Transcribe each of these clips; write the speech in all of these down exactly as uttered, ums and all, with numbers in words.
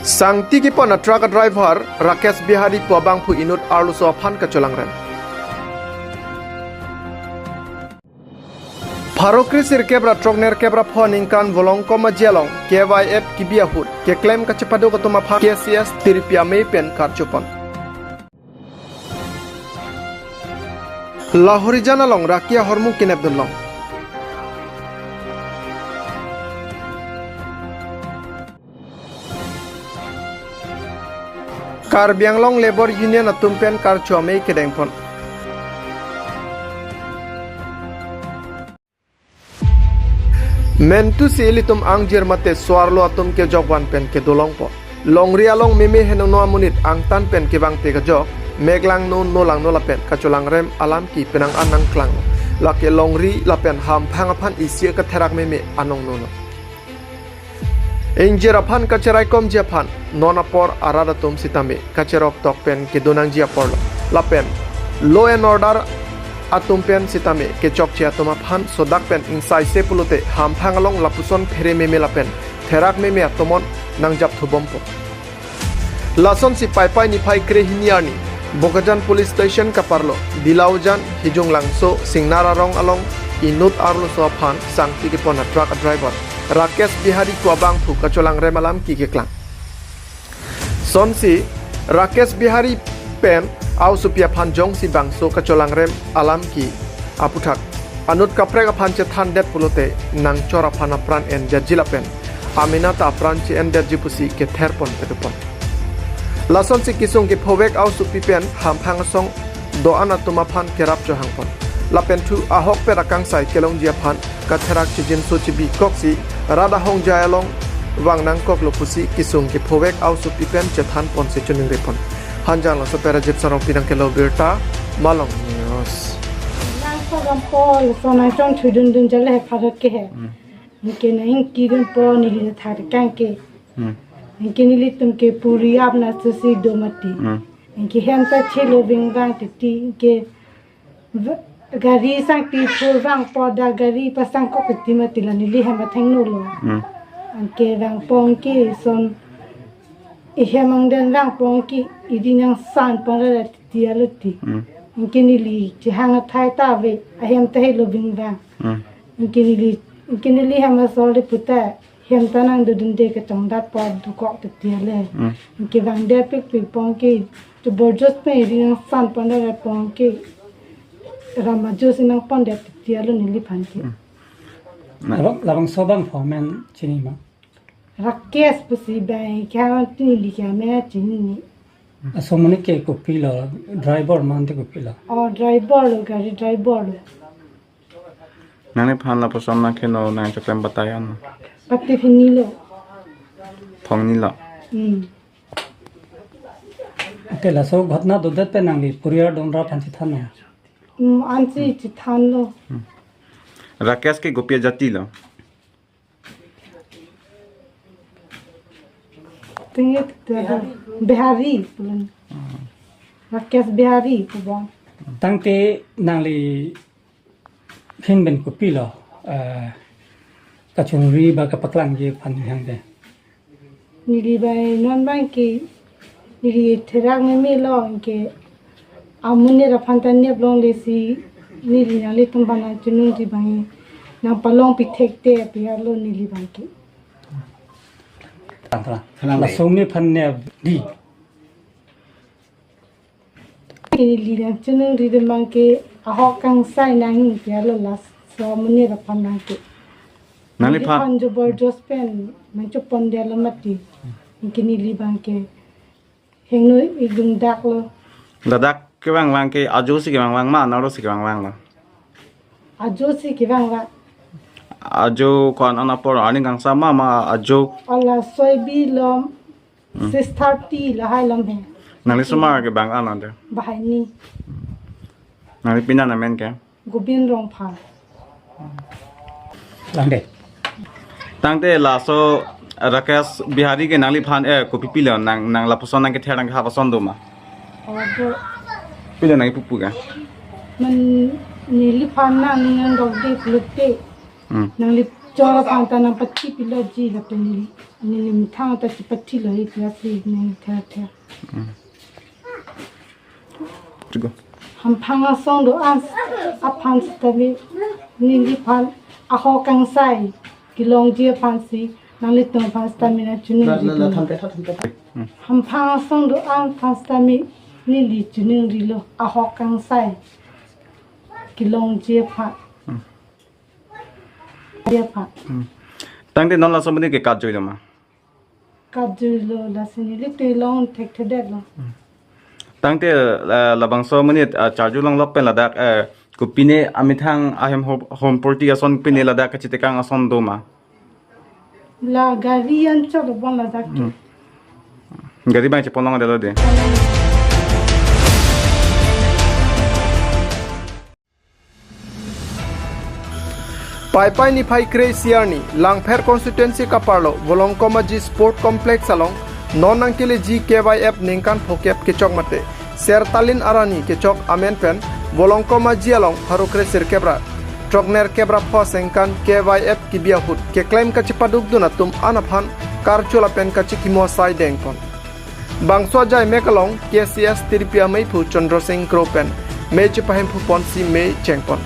Sangti kepon a-truck a-driver Rakesh Bihari pu abangphu inut arloso aphan kacholangrem. Pharo kre sirkep ra throk nerkep ra pho aningkan Volongkom Aji along K Y F kebi ahut keklem kachepaduk atum aphan K C S tiripi amei pen karjupon. Lahorijan along raki ahormu kenepdunlong. Karbi Anglong Labour Union atum pen karcho amei kedengpon. Mentu si ilitum angjir mate so-arlo atum kejok van pen kedolongpo. Longri along meme henono amonit angtan pen kevangte kejok, meklangno nolangno lapen kacholangrem alam ke penang an nangklanglo. Lake longri lapen hamphang aphan isi katherak meme anong nono. Ingjir aphan kacheraikomji aphan non apor arat atum sitame kacherok tok pen kedonangji aporlo. Lapen law and order atum pen sitame kechokche atum aphan sodak pen ingsaise pulote hamphang along lapuson phere meme lapen therak meme atomon nangjapthubompo. Lasonsi Paipai niphai krehini arni Bokajan Police Station kaparlo Dilaujan Hijunglangso Singnar arong along inut arloso aphan sangti kepon a-truck a-driver Rakesh Bihari pu abangphu kacholangrem alam ke keklang. Sonsi Rakesh Bihari pen a-osopi aphan jongsi bangso kacholangrem alam ke aputhak anut kaprek aphan chethandet pulote nangchor aphan apran endetji lapen amena ta apran che-endetji pusi ketherpon kedupon. Lasonsi kesung kephovek a-osopi pen hamphang asong do-an atum aphan kerap chohangpon. Lapen thu ahokpet akangsai kelongji aphan katherak chijinso chibikoksi rat ahongjai along vang nangkoklo pusi kesung kephovek a-osopi pen chethanponsi choningripon. Hanjang laso pen Rajib Sarong pinang kelo birta, Malong News. Nang program po, laso nangchongchudundun jale he pharo ke he. Hmm. Anke nangkidunpo neli thari kang ke. Hmm. Anke nelitum ke puri apna susi do mati. Hmm. Anke hem ta chelo vingvang titi, anke v-, gari sangpi phur vangpo da gari pasangkok titi mati la neli hem athengno lo. Hmm. Anke vangpo anke son ihem angden vangpo anke iri nangsanpon ra titi alo ti. Hmm. Anke neli chehang athai ta ave, ahem ta helo vingvang. Hmm. Anke neli, anke neli hem asol de puta, hem ta nangdodunde kachongdatpo dokok titi ale. Hmm. Anke vangde pikpikpo anke, to borjos pen iri nangsanpon ra po anke, ram ajo si nangpondet titi alo neliphan ke. Hmm. Na- Labang, labangso abangphu amen chini ma? Rakesh pusi bai kya tini likya me chini. Aso amonit ke kopilo, driver mate kopilo? Oh, driver lo, gari driver lo. Nangliphan lapuson nangkeheno nangchoklem batai an? Pati phinilo. Thongnilo. Hmm. Anke laso ghotona dodet pen nangli puriar donra aphan chethanlo? Hmm, ansi chethanlo. Hmm. Rakesh ke kopi ajati lo? Tingit te Bihari pulang. Rakesh Bihari pu bom. Tangte nangli phin pen kopilo, eh, kachongri ba kapaklangji aphan hang de? Neli bai non abang ke, neli therak meme lo anke amonit aphan ta nep longle si neli nanglitum aphan nangchoningri abang nangpalong pithekte pi alo neli abang ke. Tang, tang. Tang de. Laso amonit aphan nep di. Neli nangchoningri abang ke ahok kangsai nangji alo laso amonit aphan abang ke. Nangliphan? Neliphan jo borjos pen nangchopondet lo mati. Anke neli abang ke hingno idung dak lo. Ladak kevangvang ke ajo si kevangvang ma, anaro si kevangvang lo? Ajo si kevangvang. Ajo ko-an apor, arni kangsam ma, ma ajo? Ala soibi lo, hmm, six thirty lahai lo he. Nangli osomar ke bang-an ante? Banghini. Nangli pini amen ke? Gobin Rongphar. Lang de. Tangte laso Rakesh Bihari ke nangliphan, eh, kopi pilo nang, nang lapuson nangkether nangkehap ason do ma? Oh, do. Pilo nangkepupu ke? Man neliphan nangning nangdok de pulote. Hmm. Nangli Choro panta nang pati pilo ji lapen neli, neli methang ta si pati lo ik lasi neng ther ther. Hmm. Cukup. Hamphang asong do-an aphan sitame neliphan ahok kangsai kelongji aphan si nanglitum aphan sitame nangchining. La, la, la, ji than pe, than pe. Hmm. Hamphang asong do-an aphan sitame neli chiningrilo ahok kangsai kelongji aphan. Hmm. Ji aphan. Hmm. Tangte non laso amonit ke kat joi lo ma? Kat joi lo, lasi neli te long thekthedetlo. Hmm. Tangte, eh, labangso amonit, eh, charju longlok pen ladak, eh, kopine amethang ahem ho-, home party ason pine ladak kachitekang ason do ma? La gari anchot lo bon ladak ke. Hmm. Gari bang chepon longle lo de. Paipai niphai kre-isi arni, Langpher constituency kaparlo, Volongkom Aji Sport Complex along, non nangkeleji K Y F ningkan phokep kechok mate, Sertalin Arani kechok amen pen, Volongkom Aji along, pharo kre sirkep ra throknerkep ra pho asengkan K Y F kebi ahut, keklem kachepadukdun atum an aphan, karcho lapen kachikimo asai dengpon. Bangso ajaimek along K C S tiripi ameiphu Chandra Singh Kro pen mei chepahemphu ponsi mei chengpon.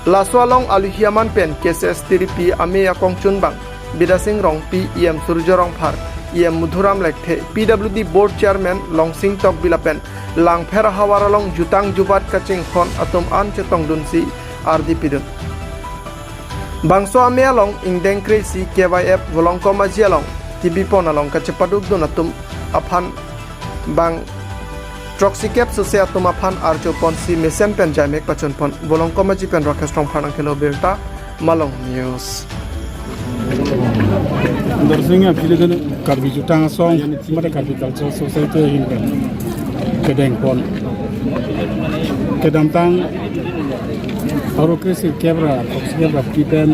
Laso along aluhi aman pen K C S tiripi amei akongchunbang Bidya Sing Rongpi, E M Surjya Rongphar, E M Madhuram Lekthe, P W D Board Chairman Longsing Tokbi lapen Langpher ahavar along jutang jubat kachingthon atum an chetongdunsi ardi pidun. Bangso amei along ingdeng kre-isi K Y F Volongkom Aji along kebipon along kachepadukdun atum aphan bang throksikep sose atum aphan archo ponsi mesen pen jaimek pachunpon. Volongkom Aji pen Rakesh Rongphar nangkelo birta, Malong News. Darsing aphi le Karbi Jutang Asong, mate Karbi Cultural Society ahin pen kedengpon. Kedamtang pharo kre sirkep ra, throksi kep ra phli pen,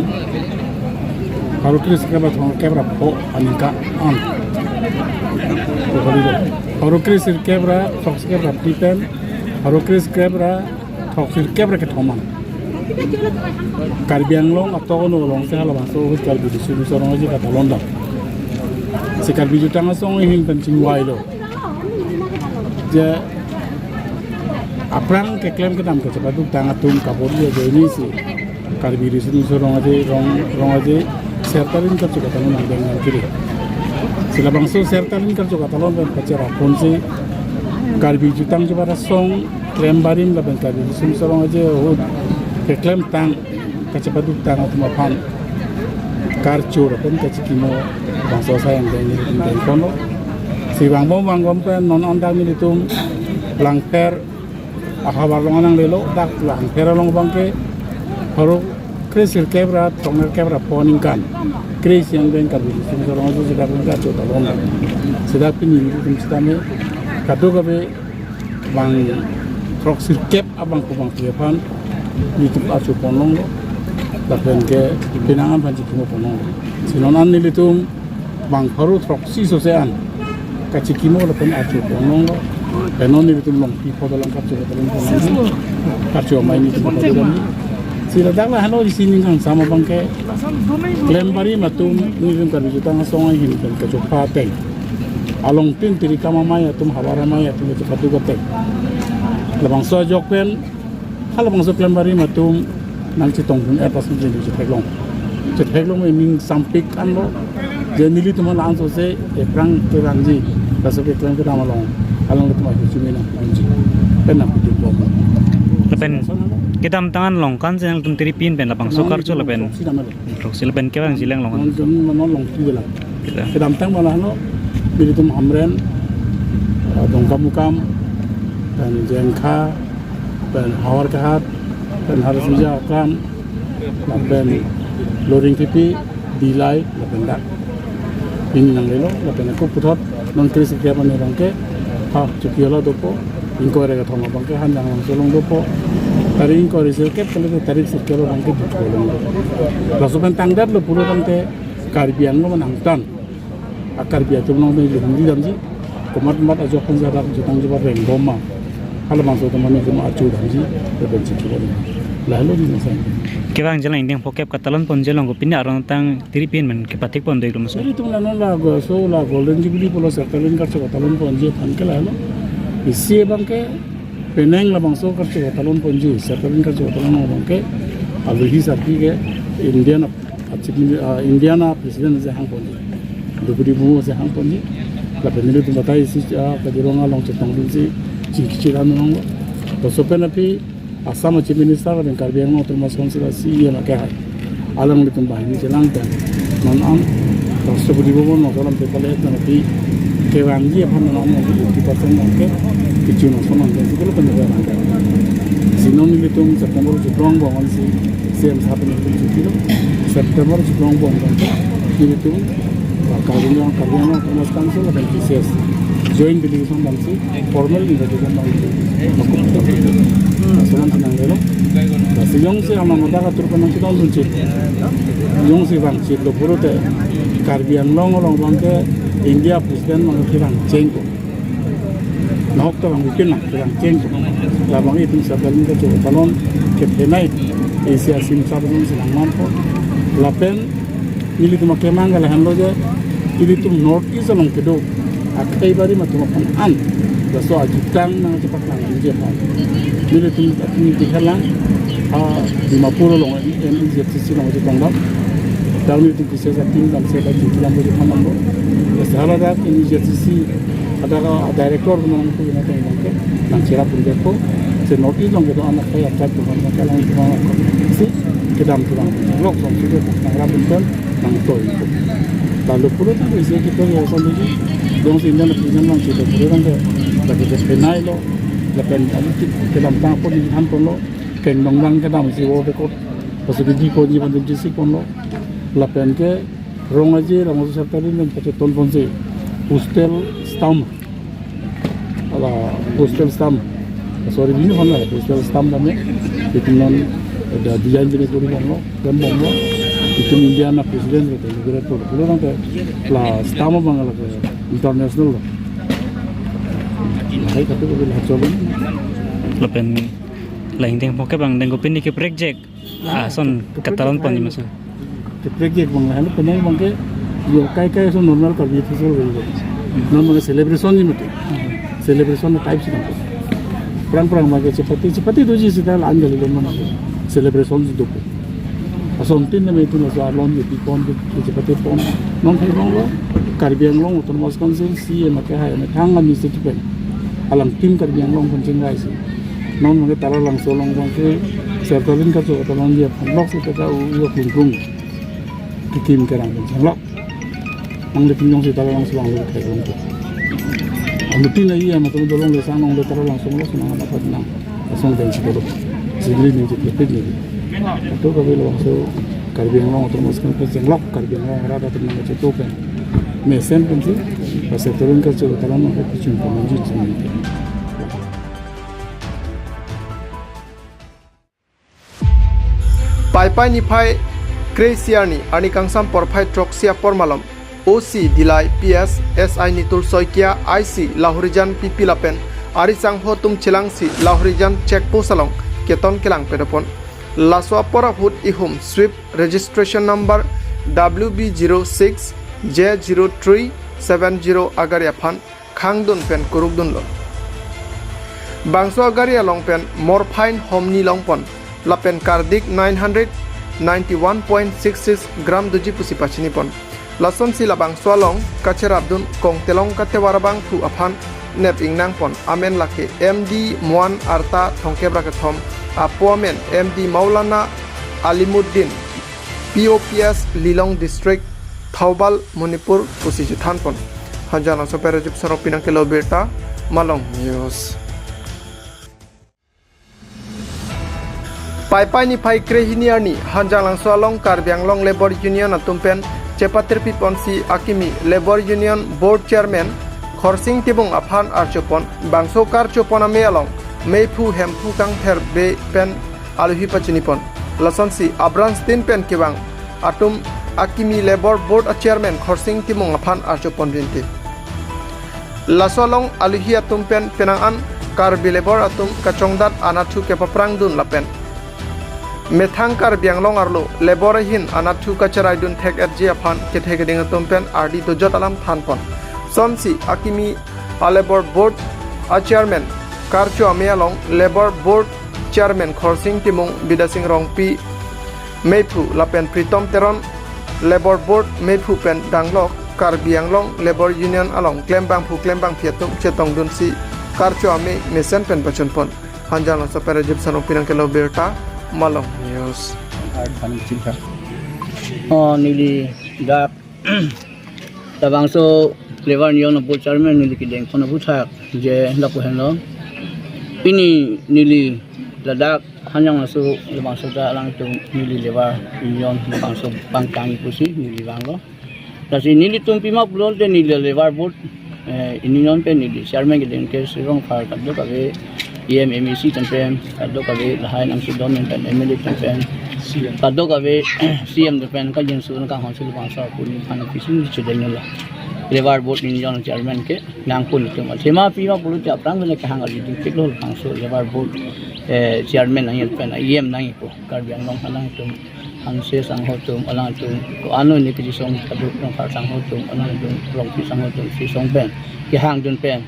pharo kre sirkep ra, throksi kep ra pho aningkan. Pharo kre sirkep ra, throksi kep ra phli pen, pharo kre sirkep ra, throksi kep ra kethom an. Karbi Anglong atok ano along si halabangso ahut Karbi Riso Nimso Rong Aje katalon dam. Si Karbi Jutang Asong ahin pen chingvailo. Je aphrang keklem kedam kachepaduktang atum kabor-i ajoine si Karbi Riso Nimso Rong Aje, Rong, Rong Aje Sertalin karcho katalon nangdeng nangkiri. Si labangso Sertalin karcho katalon pen pacheraponsi Karbi Jutang Jubat Asong klem barim lapen Karbi Riso Nimso Rong Aje ahut keklemtang kachepaduktang atum aphan karcho lapen kachikimo bangso asai angdeng nelitum dengponlo. Si vangbom vangbom pen non an dak nelitum Langpher ahavar along nanglelo, dak Langpher along abangke pharo kre sirkep ra throknerkep ra pho aningkan kre-isi angdeng Karbi Riso Nimso Rong Aje si dak karcho talon. Si dak pini nelitum sitame kadokave bang throksi kep abang ko bang phi aphan nelitum archo ponlonglo. Lapen ke penang aphan chikimo ponlonglo. Si non an nelitum bang pharo throksi sose an kachikimo lapen archo ponlonglo. Pen non nelitum Longpi pho dolang karcho katalon ponlonglo. Karcho amei nelitum pho dolang. Si ladak la hano isi ning kangsam abangke klem barim atum nelitum Karbi Jutang Asong ahin pen kachopha ateng. Alongtin tirikam amei atum, havar amei atum kachepaduk ateng. Labangso ajok pen halabangso klem barim atum nangchetongdun-et ason si chetheklong. Chetheklong me ning sampik anlo. Je nelitum la-an sose aphrang kevangji, laso keklem kedam along, alanglitum ahi chumi nangpidunji. Pen nangpidunbom. Lapen kedamtang an along kan si nangtum tiri pin pen labangso karcho lapen throksi lapen kevangji le-en along kan. Non jon non Longpi bela. Kita. Kedamtang bala hano, nelitum Hamren, eh, Dongkamukam, pen Jengkha, pen Howraghat, pen Harisingja Akam, lapen Loringkipi, Dillai, lapen dak. Pini nanglelo, lapen ako puthot, non kre sirkep arni abangke, ha, Chokihola dopo, ingkoi ra kethom abangke, Hanjanglangso along dopo, tarik ingkoi ra sirkep, kali tarik sirkep abangke, Diphu along dopo. Laso pen tangdetlo pulo tangte, Karbi Anglong nangtan. A Karbi atum along pen lihumri damji. Komat komat ajok pen jadak jutang jubat rengbom ma. Halabangso atum an nelitum archo damji. Lapen chikimo. Lahelo ni masa. Kevang jelang ingdeng phokep katalon ponji along kopine arong tang tiri pin men kepatik pon doi lo masa. Ilitum la non la go so la Golden Jubilee pulo Sertalin karcho katalon ponji aphan ke lahelo. Isi abang ke penang labangso karcho katalon ponji, Sertalin karcho katalon abang ke aluhi sarpi ke Indian ap-, Chief Mini-, ah, Indian a President si hang ponji. Droupadi Murmu si hang ponji. Lapen nelitum batai si, ah, Kaziranga along chetongdunsi chingki chiran nanglo. Laso pen aphi Assam Chief Minister lapen Karbi Anglong Autonomous Council a C E M akehai alanglitum banghini chelang pen non an Rashtrapati Bhavan along kalam pe pale nangpi kevangji aphan non an fifty percent nangke kichu nangson nangke sikul pen kevang. Si non nelitum September chuplong bong an si C M sapen nelitum chukilo. September chuplong bong an nelitum Karbi Anglong, Karbi Anglong Autonomous Council lapen T C S joint delegation damsi formal invitation damsi makum. Laso alam si nanglelo. Lasi jongsi alam adak atur pen nangchetongdunchit, jongsi vangchitlo pulote Karbi Anglong along abang ke India President abang ke vangchengpo. Nahok ta vangvekin nang, vangchengpo. Labang itum Sertalin karcho katalon kephenai isi asim sabun si nangmanpo. Lapen nelitum akemang ke lahenlo je, ilitum North East along kedo akhei barim atum aphan an laso ajutang nangchepaklang inje aphan. Nelitum atum dihelang, ah, Dimapur along, M E Z C C along chetongdam. Tang nelitum T C S a team damsi ta chingki lam beri aphan damlo. Laso hala dak M E Z C C adak a director nangpu nangteng nangke nangcherap pun depo. Si North East along kedo anak saya chat tuhan nangke lang tuhan si kedam tuhan. Lok song si nangrap pun nangtoi. Lalu pulo tang isi kita ya sandiri. Jongsi India na punya nang kita pulo tang ke lagi ke penai lo, lapen alu kedam tang pun han pun lo, keng nong nang kedam si wo dekot, pasu di ko ni bantu jisi pun lo, lapen ke rong aje rong aje Sertalin nang pacheton ponsi postal stamp. Ala postal stamp. Sorry, bini hon la postal stamp dame. Itum non ada design bini kuri bomlo, dan bomlo. Itum India na president ke inaugurate pulo. Pulo nang ke la stamp abang la ke international lo. Lahai katu ke la cholo. Lapen la ingdeng phokep abang deng kopine ke project. Ah, son katalon ponji masa. Ke project abang lahenlo, penang abang ke yo kai kai so normal Karbi festival abang. Non abang celebration ji mati. Celebration type si nangpo. Prang prang abang ke chepate, chepate doji sita la-an kali lo non abang. Celebration ji dopo. Asontin na me itum laso alon ye pi pon ke chepate pon. Non hai abang lo Karbi Anglong Autonomous Council C E M akehai methang administrative pen. Alang team Karbi Anglong pen chingvaisi. Non abang ke Taralangso along abang ke Sertalin karcho katalon ji aphan lok si teka u u klung klung. Kikim kerang pen chenglok. Nanglitum jongsi Taralangso along lo kai long tu. Anutin ayi ama tu dolong le sang long le Taralangso along si nang apa nang. Asong deng si dolong. Sigli ning si kepit ni. Atu Karbi Anglong so Karbi Anglong Autonomous Council chenglok Karbi Anglong rada tu nang cheto pen. Mesen pensi, Sertalin karcho katalon nang kichun pen manju chun. Paipai niphai kre-isi arni, arni kangsam porphai throksi apor malom, O C Dillai, P S, S I Nitul Saikia, I C Lahorijan P P lapen ari sangho atum chelangsi Lahorijan check post along keton kelang pedopon. Laso apor ahut ihum sweep registration number W B zero six J zero three seven zero agari aphan khangdun pen kurukdunlo. Bangso agari along pen morphine homni longpon lapen kardik nine hundred ninety one point six six gram doji pusi pachinipon. Lasonsi labangso along kacherapdun kongtelong katevar abangphu aphan nep ingnangpon amen lake M D Moan Arta thomkep ra kethom, apo amen M D Maulana Alimuddin, P O P S Lilong District, Thoubal, Manipur pusi chethanpon. Hanjanglangso pen Rajib Sarong pinang kelo birta, Malong News. Paipai niphai kre-hini arni, Hanjanglangso along Karbi Anglong Labour Union atum pen chepatirpi ponsi akimi Labour Union Board Chairman Khorsing Timung aphan archopon, bangso karchopon amei along meiphu hemphu kangther be pen aluhi pachinipon. Lasonsi a-branch tin pen kevang atum akimi Labour Board a-chairman Khorsing Timung aphan archopon rinti. Laso along aluhi atum pen penang an Karbi Labour atum kachongdat anatthu kepaprangdun lapen methang Karbi Anglong arlo labour ahin anatthu kacheraidun thek-etji aphan kethe keding atum pen ardi dojot alam thanpon. Sonsi akimi a Labour Board a Chairman Karcho Ame along Labour Board Chairman Khorsing Timung, Bidasing Rongpi meiphu lapen Pritom Teron Labour Board meiphu pen danglok Karbi Anglong Labour Union along klembangphu klembangphi atum chetongdunsi Karcho Ame mesen pen pachunpon. Hanjanglangso pen Rajib Sarong pen nangkelo birta Malong News. Oh, neli dak labangso Labour Union Board Chairman neli kedengpon aphuthak je lapu henlo. Pini neli ladak Hanjanglangso labangso ta alangtum neli Labour Union labangso pangtang pusi neli vanglo. Lasi nelitum pima pulote neli Labour Board, eh, Union pen neli Chairman kedeng ke Sri Rongphar kadokave E M M A C atum pen kadokave lahai nangsidon atum pen M L A atum pen kadokave C M atum pen kajinsu nangkanghonsi labangso arpu neliphan pisi neli chedenglo. Labour Board Union Chairman ke nangpon itum. Athema pima pulote aphrang bele kehang ali dingpiklo labangso Labour Board, eh, Chairman nangji pen E M nangjipo. Karbi Anglong alangtum, Hanse sangho atum, alangtum, ko-an hini kejisong kaduk Rongphar sangho atum, alangtum, Rongpi sangho atum, chisong pen, kehangdun pen.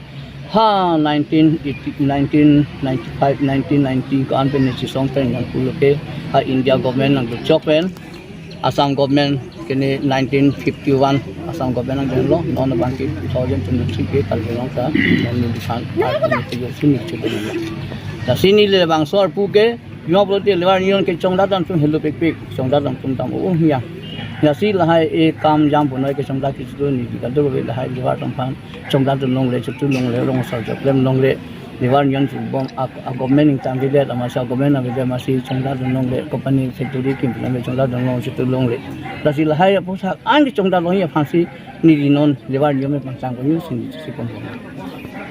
Ha nineteen eighty, nineteen ninety-five, nineteen ninety ko-an pen chisong pen nangpulo ke, ha India government nangchok pen, Assam government kini nineteen fifty-one Assam government nangdenglo, non abang ke two thousand twenty-three ke Karbi Anglong ta, non neli san, ah, neli tiga sini cukup nila. Lasi neli labangso arpu ke, pima pulote Labour Union ke chongdat atum helo pekpek, chongdat atum tam oh ya. Lasi lahai e kam jam punoi ke chongdat ke chutu neli kadokave lahai Labour atum aphan chongdatdun longle, chotdun longle, rong sar joklem longle. Labour Union chubom a, a government ingtang kedet, amatsi a government avedet, amatsi chongdatdun longle, company factory kim pen ave chongdatdun long, chotdun longle. Lasi lahai aphuthak an ke chongdat longji aphansi neli non Labour Union pen pangtang ponji si neli chesik ponpo.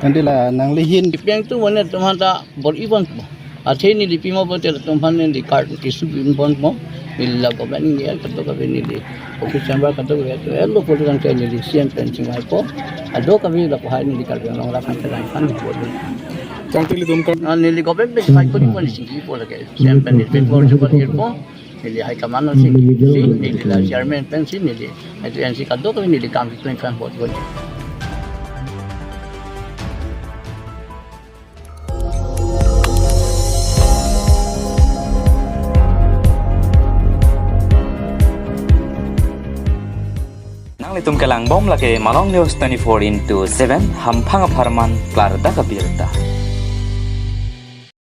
Tangte la nangli ahin. Ipeng atum mane atum aphanta bor-i ponpo. Athe neli pima pulote latum aphan neli card keso pi ponpo. Neli la government neli kadokave neli office chamber kadokave atum elo pulote tangte neli C M pen chingvaipo. Kadokave lapu hai neli Karbi Anglong arat aphan kelang aphan neli pulo. Tangte ilitum kan. Ah, neli government pen chingvai kori pon chingkipo lake. C M pen neli paper chingvai irpo. Neli high command si, si, neli la chairman pensi neli, itu yang si kadokave neli kam si twenty-five vote vote. Nanglitum kelangbom lake Malong News twenty-four into seven, hamphang apharman klardak abirta.